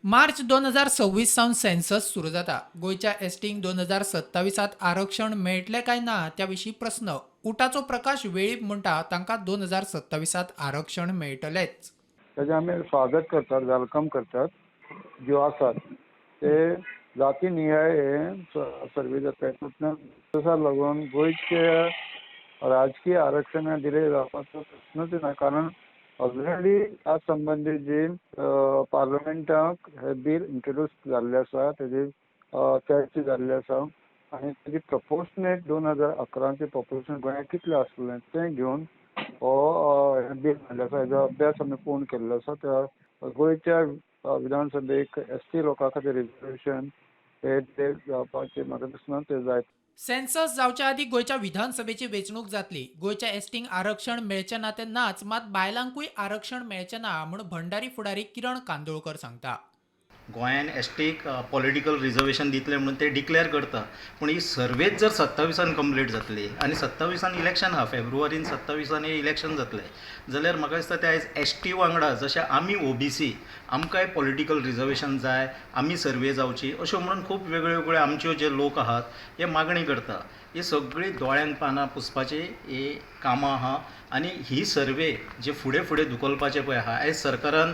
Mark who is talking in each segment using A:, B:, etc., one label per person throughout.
A: मार्च 2026 सावन सेन्सस सुरू जाता. गोंयच्या एसटींक 2027त आरक्षण मेळटलें काय ना त्या विशीं प्रस्न. उटाचो प्रकाश वेळीप म्हणटा, तांकां 2027त आरक्षण मेळटलेंच.
B: ताजें आमी स्वागत करतात, welcome करतात. ज्यो आसात ते जाती निहाय हे सर्वे जाता. तातूंतल्यान सेन्ससा लागून गोंयचे राजकीय आरक्षणां दिले जावपाचो प्रस्नूच ना, कारण ऑलरेडी ह्या संबंदीत जी पार्लमेंटाक हें बील इंट्रोड्यूस जाल्लें आसा, तेजी चर्चा जाल्ली आसा आनी तेजी प्रपोर्शनेट 2011चें पॉप्युलेशन गोंयांत कितलें आसलें तें घेवन हो हें बील हाडलें आसा. हेजो अभ्यास आमी पळोवन केल्लो आसा. त्या गोंयच्या विधानसभेक एस टी लोकां खातीर रिजर्वेशन हे ते जावपाचें म्हाका दिसना तें जायत.
A: सेन्सस जावच्या आदीं गोंयच्या विधानसभेची वेंचणूक जातली. गोंयच्या एसटींक आरक्षण मेळचें ना तें नाच, मात बायलांकूय आरक्षण मेळचें ना म्हूण भंडारी फुडारी किरण कांदोळकर सांगता.
C: गोंयान एसटीक पॉलिटिकल रिजर्वेशन दितले म्हणून ते डिक्लेअर करता, पूण ही सर्वेच जर 27an complete जातली आनी 27an election आहा, फेब्रुवारीन 27an election जातलें जाल्यार म्हाका दिसता ते आयज एसटी वांगडा जशें आमी ओबीसी आमकांय पॉलिटिकल रिजर्वेशन जाय, आमी सर्वे जावची अश्यो म्हणून खूब वेगळ्यो वेगळ्यो आमच्यो जे लोक आहात हे मागणी करता. ही सगळी दोळ्यांक पानां पुसपाची ही कामां आहा आनी ही सर्वे जे फुडें फुडें धुकलपाचें पळय आहा. आयज सरकारान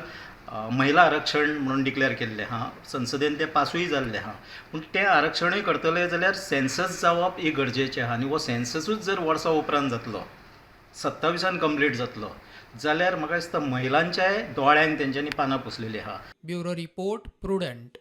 C: महिला आरक्षण म्हणून डिक्लेर केल्लें आहा, संसदेन तें पासूय जाल्लें आहा, पूण तें आरक्षणूय करतले जाल्यार सेन्सस जावप ही गरजेचें आहा आनी हो सेन्ससूच जर वर्सा उपरांत जातलो, 27an complete जातलो जाल्यार म्हाका दिसता महिलांच्याय दोळ्यांक तेंच्यांनी पानां पुसलेलीं आहा.
A: Bureau report, Prudent.